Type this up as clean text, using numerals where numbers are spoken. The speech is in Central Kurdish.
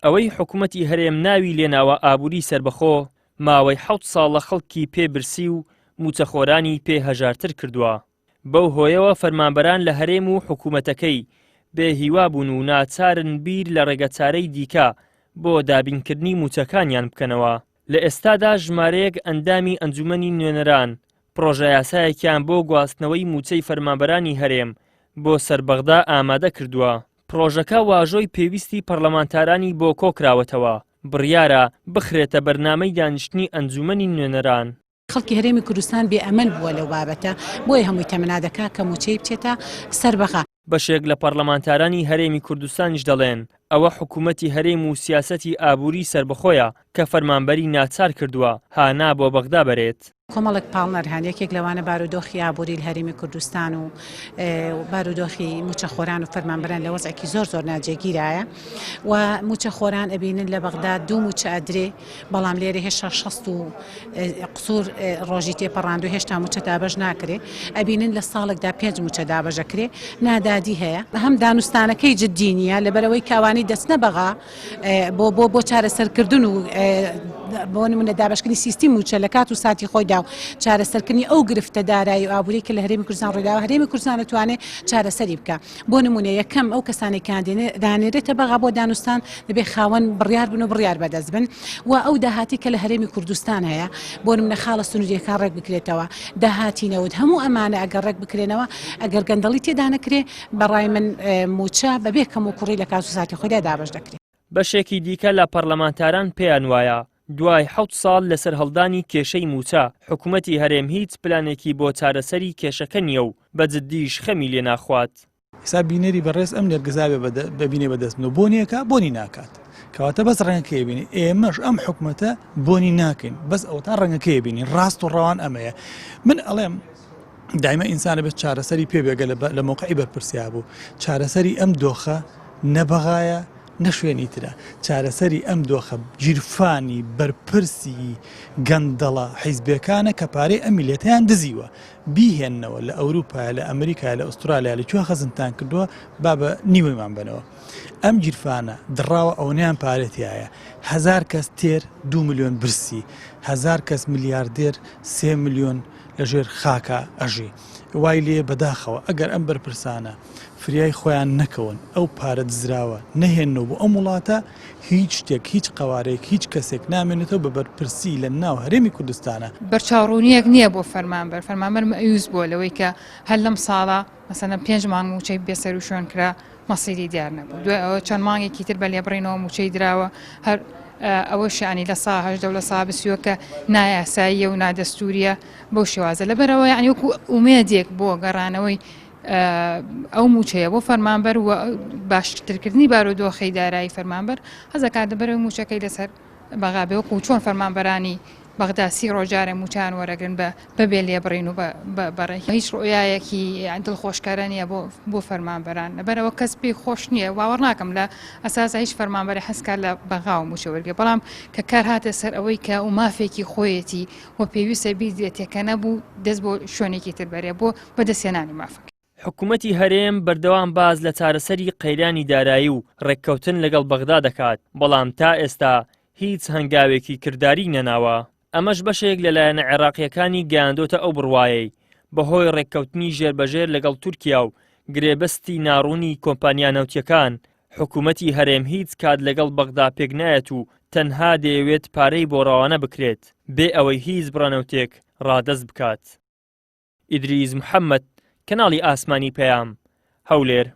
ئەوەی حکومەتی هەرێم ناوی لێناوە ئابووری سەربەخۆ، ماوەی حەوت ساڵە خەڵکی پێ برسی و مووچەخۆرانی پێ هەژارتر کردووە. بەو هۆیەوە فەرمانبەران لە هەرێم و حکومەتەکەی بێ هیوا بوون و ناچارن بیر لە ڕێگەچارەی دیکە بۆ دابینکردنی مووچەکانیان بکەنەوە. لە ئێستادا ژمارەیەک ئەندامی ئەنجومەنی نوێنەران پڕۆژەیاسایەکیان بۆ گواستنەوەی مووچەی فەرمانبەرانی هەرێم بۆ سەر بەغدا ئامادە کردووە. پڕۆژەکە واژۆی پێویستی پەڕلەمانتارانی بۆ کۆکراوەتەوە، بڕیارە بخرێتە بەرنامەی دانیشتنی ئەنجومەنی نوێنەران. خەڵکی هەرێمی کوردستان بێ ئەمەل بووە لەو بابەتە، بۆیە هەمووی تەمەنا دەکات کە مووچەی بچێتە سەر بەغا. بەشێک لە پەڕلەمانتارانی هەرێمی کوردستانیش دەڵێن، ئەوە حکومەتی هەرێم و سیاسەتی ئابووری سەربەخۆیە کە فەرمانبەری ناچار کردووە هانا بۆ بەغدا بەرێت. کۆمەڵێک پاڵنەر هەن، یەکێک لەوانە بارودۆخی ئابووری لە هەرێمی کوردستان و بارودۆخی مووچەخۆران و فەرمانبەران لە وەزعێکی زۆر زۆر ناجێگیرایە و مووچەخۆران ئەبینن لە بەغدا دوو مووچە ئەدرێ بەڵام لێرە هێشتا 60 و قسوور ڕۆژی تێپەڕاندو هێشتا مووچە دابەش ناکرێ ئەبینن لە ساڵێکدا پێنج مووچە دابەشەکرێ نادادی هەیە هەم دانوستانەکەی جددی نییە لەبەرەوەی کاوانی دەچنە بەغا بۆ بۆ بۆ چارەسەرکردن و بۆ نمونە دابەشکردنی سیستمی مووچە لە کات و ساتی خۆیدا و چارەسەرکردنی ئەو گرفتە دارایی و ئابووری کە لە هەرێمی کوردستان ڕوویداوە هەرێمی کوردستان دەتوانێت چارەسەری بکە بۆ نمونە یەکەم ئەو کەسانەی کە دانێرێتە بەغا بۆ دانوستان دەبێت خاوەن بڕیار بن و بڕیار بەدەست بن و ئەو داهاتی کە لە هەرێمی کوردستان هەیە بۆ نمونە خاڵە سنووریەکان ڕێک بکرێتەوە داهاتی نەوت هەموو ئەمانە ئەگەر ڕێک بکرێنەوە ئەگەر گەندەڵی تێدا نەکرێ بە ڕای من مووچە بەبێ کەموکوڕی لە کات و ساتی خۆیدا دابەش دەکرێت. بەشێکی دیکە لە پەڕلەمانتاران پێیان وایە، دوای حەوت ساڵ لە سەرهەڵدانی کێشەی مووچە، حکومەتی هەرێم هیچ پلانێکی بۆ چارەسەری کێشەکە نییە و بە جددیش خەمی لێ ناخوات. ئێستا بینەری بەڕێز ئەم نێرگزاوێ بەبینێ بەدەست منەوە بۆنی ئەکا بۆنی ناکات کەواتە بەس ڕەنگەکەی بینی ئێمەش ئەم حکومەتە بۆنی ناکەین بەس ئەوە تا ڕەنگەکەی بینی ڕاست و ڕەوان ئەمەیە من ئەڵێم دایمە ئینسانە بێت چارەسەری پێ بێگە لە مۆقعی بەرپرسیا بوو چارەسەری ئەم دۆخە نەبەغایە نەشوێنی ترە چارەسەری ئەم دۆخە گیرفانی بەرپرسی گەندەڵە حیزبەکانە کە پارەی ئەم میلەتیان دزیوە بیهێننەوە لە ئەوروپایە لە ئەمریکایە لە ئوسترالیا لە کوێ خەزنتان کردووە با بە نیوەیمان بەنەوە ئەم گیرفانە دڕاوە ئەوەنەیان پارە تایە هەزار کەس تێر دو ملیۆن برسی هەزار کەس ملیاردێر سێ ملیۆن لەژێر خاکا ئەژی وای لێ بەداخەوە ئەگەر ئەم بەرپرسانە فریای خۆیان نەکەون ئەو پارە دزراوە نەهێننەوە بۆ ئەم وڵاتە هیچ شتێک هیچ قەوارەیەک هیچ کەسێک نامێنێتەوە بە بەرپرسی لە ناو هەرێمی کوردستانە. بەرچاوڕوونییەک نییە بۆ فەرمانبەر، فەرمانبەر مەئیوس بووە لەوەی کە هەر لەم ساڵە مەسەلەن پێنج مانگ مووچەی بێسەروشوێن کرا مەسیری دیار نەبوو، دوای ئەوە چەند مانگێکی تر بە لێبڕینەوە مووچەی دراوە، هەر ئەوەش یانی 18% و 21% کە نایاساییە و نادەستوورییە بەو شێوازە، لەبەرئەوە یانی وەکوو ئومێدێک بۆ گەڕانەوەی ئەو مووچەیە بۆ فەرمانبەر و باشترکردنی بارودۆخی دارایی فەرمانبەر حەزەکات لەبەرەوەی مووچەکەی لەسەر بەغا بێ وەکو چۆن فەرمانبەرانی بەغدا سی ڕۆژارە مووچان وەرەگرن بە بەبێ لێبڕین و بەڕێ هیچ ڕۆیایەکی دڵخۆشکەرە نییە بۆ بۆ فەرمانبەران لەبەرەوە کەس پێی خۆش نییە باوەڕ ناکەم لە ئەساسا هیچ فەرمانبەری حەزکات لە بەغا و مووچە وەرگێ بەڵام کە کار هاتە سەر ئەوەی کە و مافێکی خۆیەتی و پێویستە بیدرێتێ کە نەبوو دەست بۆ شوێنێکی تر بەرێ بۆ بەدەستهێنانی مافەکەی. حکومەتی هەرێم بەردەوام باس لە چارەسەری قەیرانی دارایی و ڕێککەوتن لەگەڵ بەغدا دەکات، بەڵام تا ئێستا هیچ هەنگاوێکی کرداریی نەناوە، ئەمەش بەشێک لە لایەنە عێراقییەکانی گەیاندۆتە ئەو بڕوایەی بەهۆی ڕێککەوتنی ژێربەژێر لەگەڵ تورکیا و گرێبەستی ناڕوونی کۆمپانیا نەوتییەکان، حکومەتی هەرێم هیچ کات لەگەڵ بەغدا پێکنایەت و تەنها دەیەوێت پارەی بۆ ڕەوانە بکرێت، بێ ئەوەی هیچ بڕە نەوتێک ڕادەست بکات. ئیدریس محەمەد، کەناڵی ئاسمانی پەیام، هەولێر.